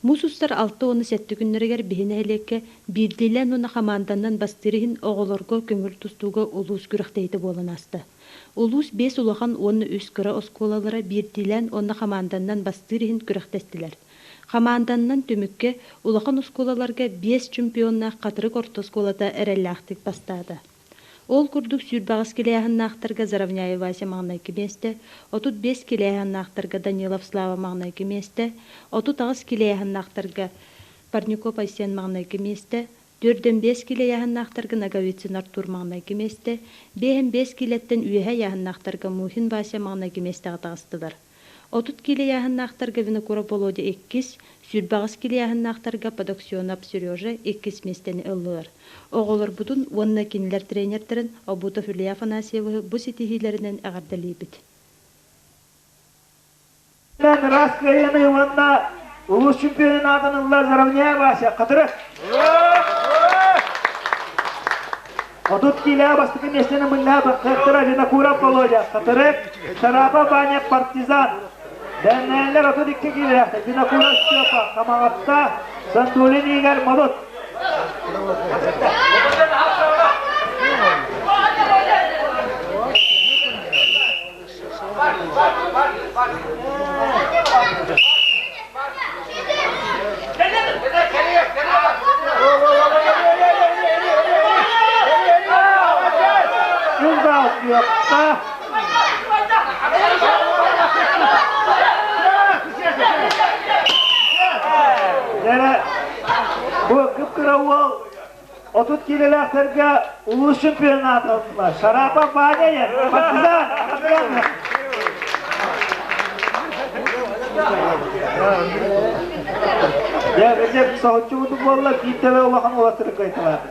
Муус устар 67 күннэригэр биһи нэһилиэккэ биирдиилээн уонна хамаанданнан бастыыр иһин оҕолорго көҥүл тустууга улуус күрэхтэһиитэ буолан ааста. Улуус биэс улахан уонна үс кыра оскуолалара биирдиилээн уонна хамаанданнан бастыыр иһин күрэхтэстилэр. Хамаанданнан түмүккэ улахан оскуолаларга биэс чемпионнаах Хатырык орто оскуолата эрэллээхтик бастаата. Ол курдук 28 килээһиннаахтарга Заровняев Вася маҥнайгы миэстэ, 35 килээһиннаахтарга Данилов Слава маҥнайгы миэстэ, 38 килээһиннаахтарга Парников Айсен маҥнайгы миэстэ, 45 килээһиннаахтарга Ноговицын Артур маҥнайгы миэстэ, 55 киилэттэн үөһэ ыйааһыннаахтарга Мухин Вася маҥнайгы миэстэҕэ таҕыстылар. 30 киилэ ыйааһыннаахтарга Винокуров Володя иккис, 28 киилэ ыйааһыннаахтарга Подоксенов Сережа иккис миэстэни ыллылар. Оҕолорбутун уонна кинилэр тренердэрин Обутов Илья Афанасьевиһы бу ситиһиилэринэн эҕэрдэлиибит. Ыраас кыайыыны уонна улуус чемпионун аатын ылла Заровняев Вася Хатырык. 30 киилэ бастакы миэстэни мунньа бахтыахтара Винокуров Володя, Хатырык, Шарапов Ваня, Партизан. Дэннээллэр 32 киилэлээхтэр Винокуров Степа, Хамаҕатта, Сандулин Игорь, Модут. Бу кып-кыра уол 30 киилэлээхтэргэ улуус чемпионата ылла. Шарапов Ваня, партизан! Дьэ, Recep соһуччу буолла, биир төбө улахан уолаттары кыайталаата.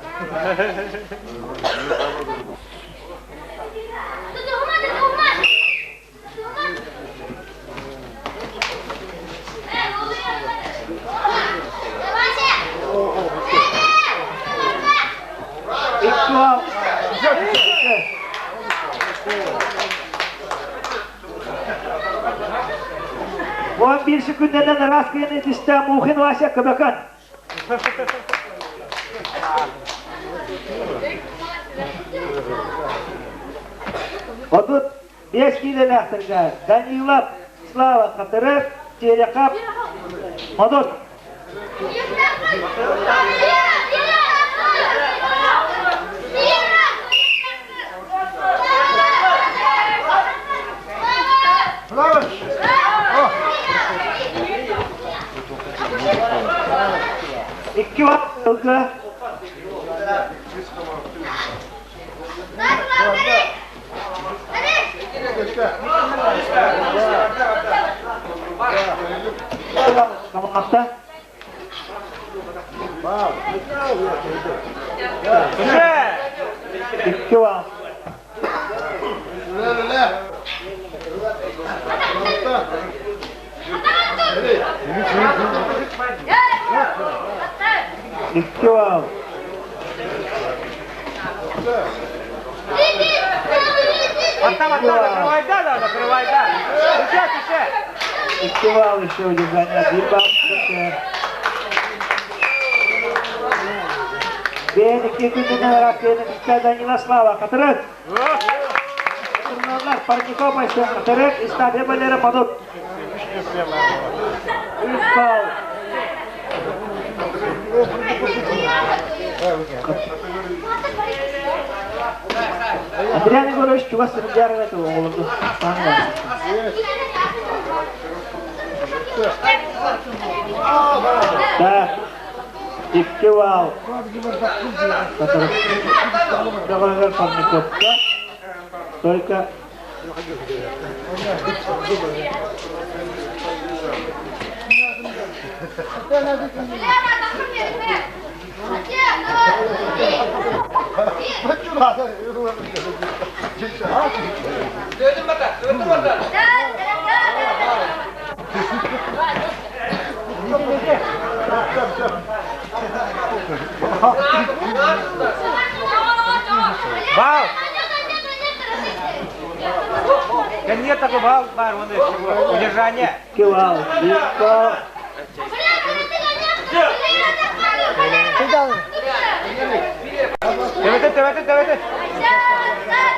11 секундынан ыраас кыйын түстэ Мухин Вася Көбөкөн. 35 киилэлээхтэргэ Данилов Слава Хатырык, Терехов Модут. Икки сылга Хамаҕатта. Икки бал. Икки бал. Атта, атта, накрывай, да, да, накрывай, да. Түшэ, түшэ. Икки бал еще удержание. Бир балл. Бэйэн икки күнүнэн ракетаны Данила Слава Хатырык. Турналар Парников Айсен Хатырык, Истафия Валера Модут. Үс балл. Андриан Егорович чугас сылдьар этэ оҕолорду. Так, икки балл. Доҕоргар Парниковка. Только Бал! Кэннигэ такой бал бар, он удержание. Икки балл. Бир балл. Төбөтүн, төбөтүн.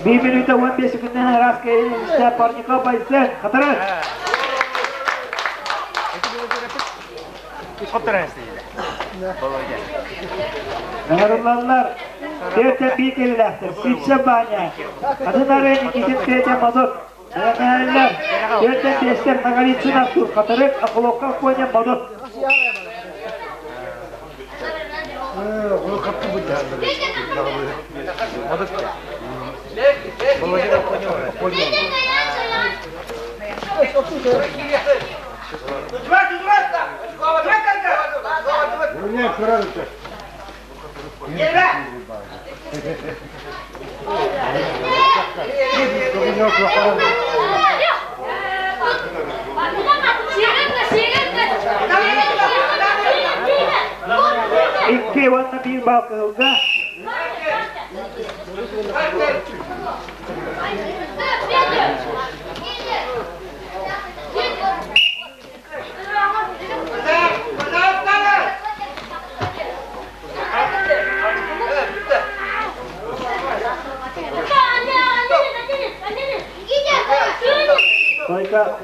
Биир мүнүүтэ 15 секундынан ыраас кэйин Парников Айсен Хатырык. Ыҥырыллаллар. Төртөн биир кэлилээхтэр. Сипсэ Ваня. Атын ары Никитин Петя Модут. Бэлэмнэһэллэр. Төртөн биэстэр Ноговицын Артур Хатырык, Охлопков Коня Модут. Икки уонна биир бал кыһылга. Только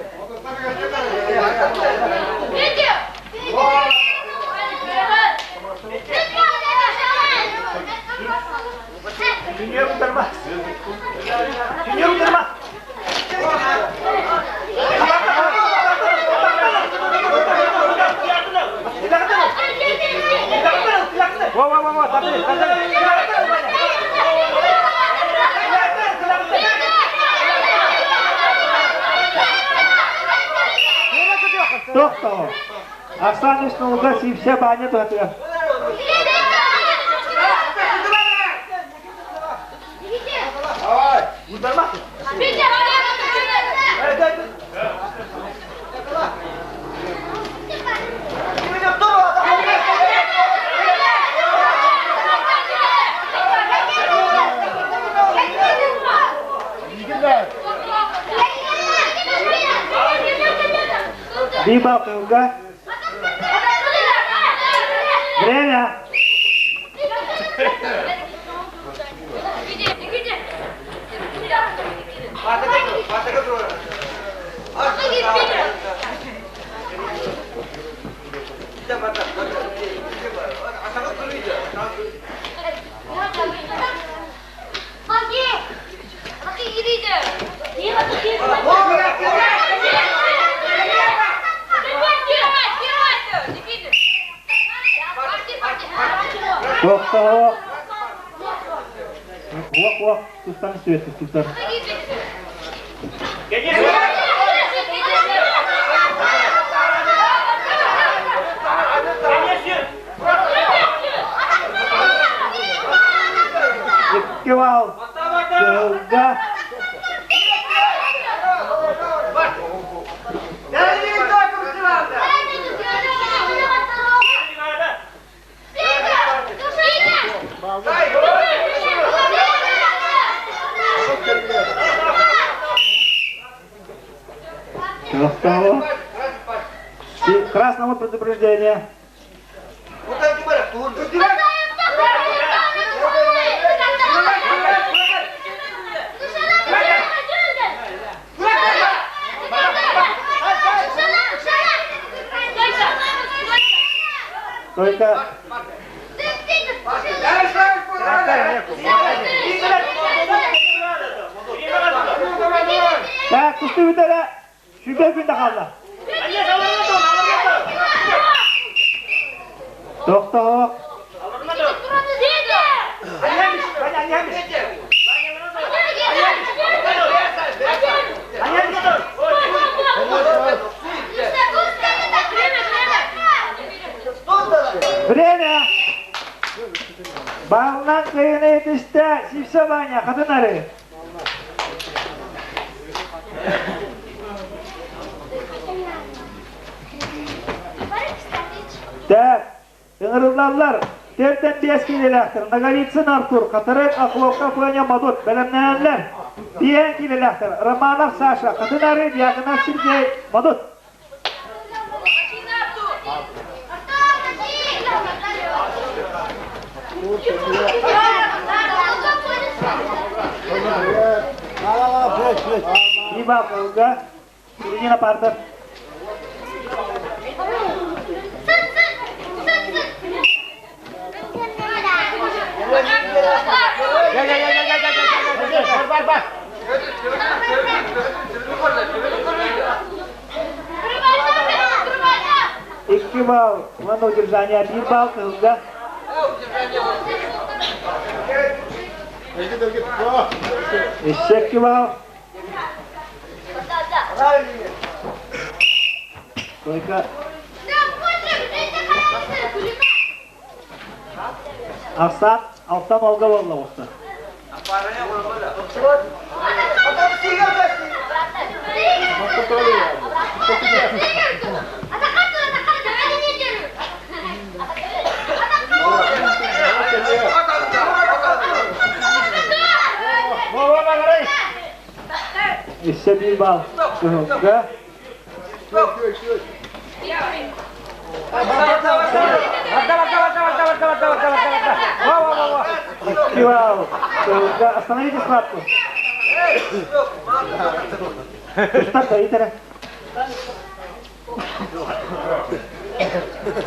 Тохтоо. Оксана Снолга сипсе баня туһатыгар. Биир бал кыһылга. Время. Тохтоо. Уох, уох, тустан сүөттүк, тустан. Икки бал. Кыһылга. Тохтоо. Красному предупреждение. Только Так, тустуу бүтэрэ сүбэ күндэ хаалла. Тохтоо. Время! Баллан кыйыны түстэ, Сипсе Ваня, хатын ары. Так, ыҥырыллаллар. Төртен биэс киилэлээхтэр. Ноговицын Артур, Хатырык, Охлопков Леня Модут. Бэлэмнэнэллэр. Биэһэн киилэлээхтэр Романов Саша, Хатын Ары, Дьяконов Сергей, Модут. Ива Волга, Ирина Партер. Бар, бар. Икки балл, уонна удержание биир балл кыһылга. Өссө икки балл. Только Ахсаат алтан олга буолла оҕуста. Өссө биир балл кыһылга. Икки балл кыһылга. Остановите схватку. Устар да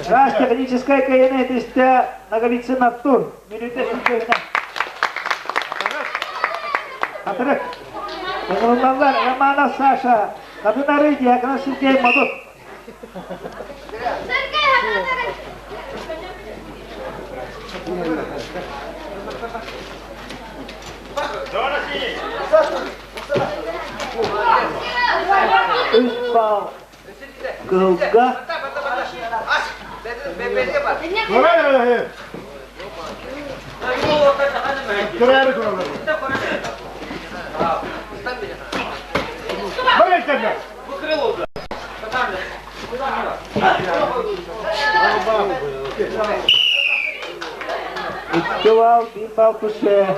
Раз техническая кайына этисте Ноговицын Артур. Мүнүүтэ сүүрбэһинэ. Хатырык. Ыҥырыллаллар Романов Саша, Хатынары Диаконов Сергей Модут. Үс балл кыһылга. Икки балл, биир балл туше.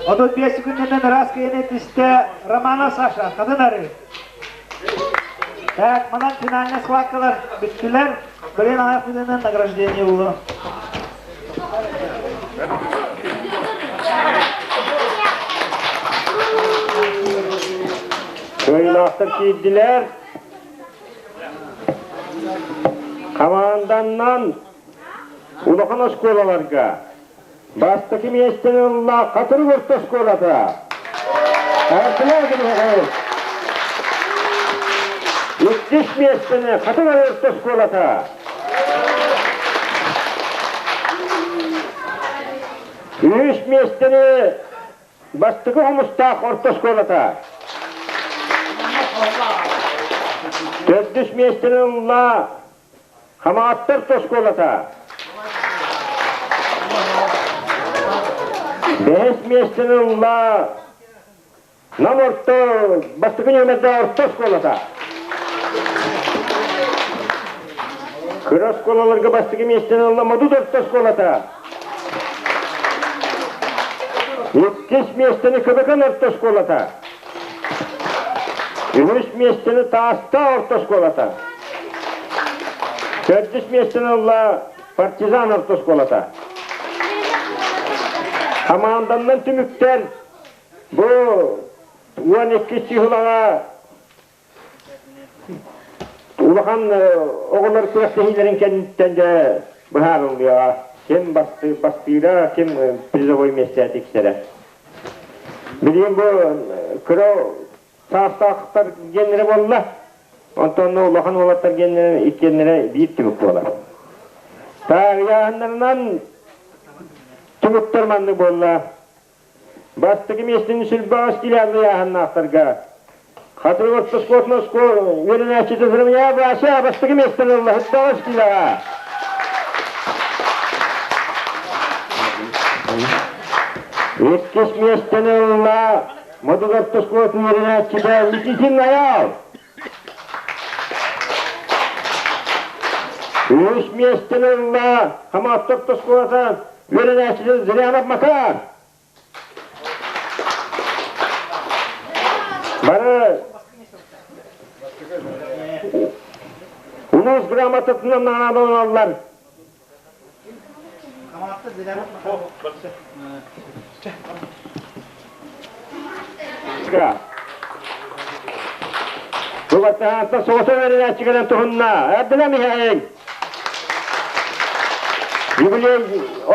35 күннэнэн ыраас кыйын этистэ Романа Саша, Хатын Ары. Так, манан финальный схваткалар бүттүлэр. Блин, аҕыйах күнүнэн награждение булу. Кыайыылаахтар киирдилэр. Хамаанданнан улахан оскуолаларга Бастакы миэстэни ылла Хатырык орто оскуолата. Иккис миэстэни Хатырык орто оскуолата. Үһүс миэстэни Бастакы Хомустаах орто оскуолата. Төрдүс миэстэни ылла Хамаҕаттар оскуолата. Бэһис миэстэни ылла Нам орто бастакы нүөмэрдээх орто оскуолата. Кыра оскуолаларга бастакы миэстэни ылла Модут орто оскуолата. Иккис миэстэни Кыбыкан орто оскуолата. Үһүс миэстэни Таастаах орто оскуолата. Төрдүс миэстэни ылла Партизан орто оскуолата. Хамаанданнан түмүктэр бу 12 чыһылаҕа улахан оҕолор күрэхтэһиилэрин кэнниттэн дьэ быһаарыллыаҕа. Ким бастыыра, ким призовой миэстэ тиксэрэ. Билигин бу кыра саастаахтар диэннэрэ буолла. Онтон улахан уолаттар диэннэрэ иккиэннэрэ биир түмүк буолар. Таарыйааһыннарынан түмүктэр маннык буолла. Бастакы миэстэни сүлбэҕэ стилянный ааһыннаахтарга Хатырык орто оскуолатын оскуола үөрэнээччитэ Сырамья Вася бастакы миэстэни ылла Хыттаҕас киилэҕэ. Иккис миэстэни ылла Модут орто оскуолатын үөрэнээччитэ Никитин Айаал. Үһүс миэстэни ылла Хамаҕатта орто оскуолата. үөрэнээччитэ Зырянов Макар. Бары улуус грамотатынан наҕараадаланаллар. Бу соҕотох эрэнээччи кэлэн туһунна. Эрдэлэм иһэйин. Юбилей,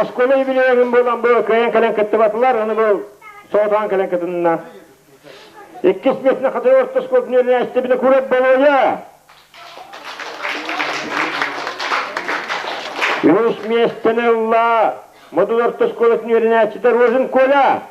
оскуола юбилейын буолан бу кыайан кэлэн кыттыбатылар, аны бу соҕотоҕун кэлэн кытынна. Иккис миэстэ Хатыры орто оскуолатын үөрэнээччитэ Курат Болуойа. Үһүс миэстэни ылла Модул орто оскуолатын үөрэнээччитэ Рожин Коля.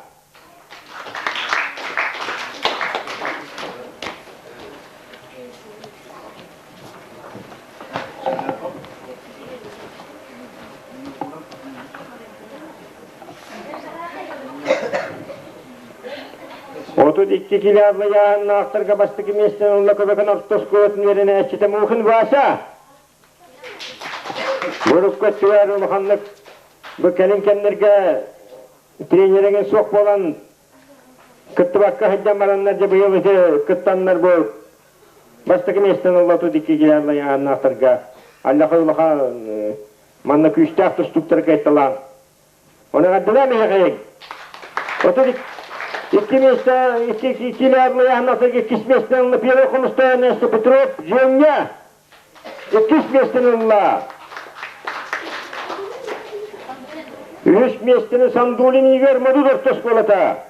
32 километр ыйааһыннаахтарга бастакы миэстэни ылла Көбөкөн орто оскуолатын үөрэнээччитэ Мухин Вася. Бурукка өттүгэр улаханнык бу кэлин кэмнэргэ тренеригин суох буолан кыттыбакка сылдьан бараннар дьэ быйыл ити кыттаннар бу бастакы миэстэни ылла 32 километр ыйааһыннаахтарга Аллаха улахан манна күүстээх тустууктары кыайталаан Оны эҕэрдэлээн эһэҕиҥ. 32 миэстэ, икки километр ыйааһыннаахтарга иккис миэстэни ылла Первый хомустаах Нестор Петров Женя. Иккис миэстэни ылла. Үһүс миэстэни Сандулин Игорь Модут орто оскуолата.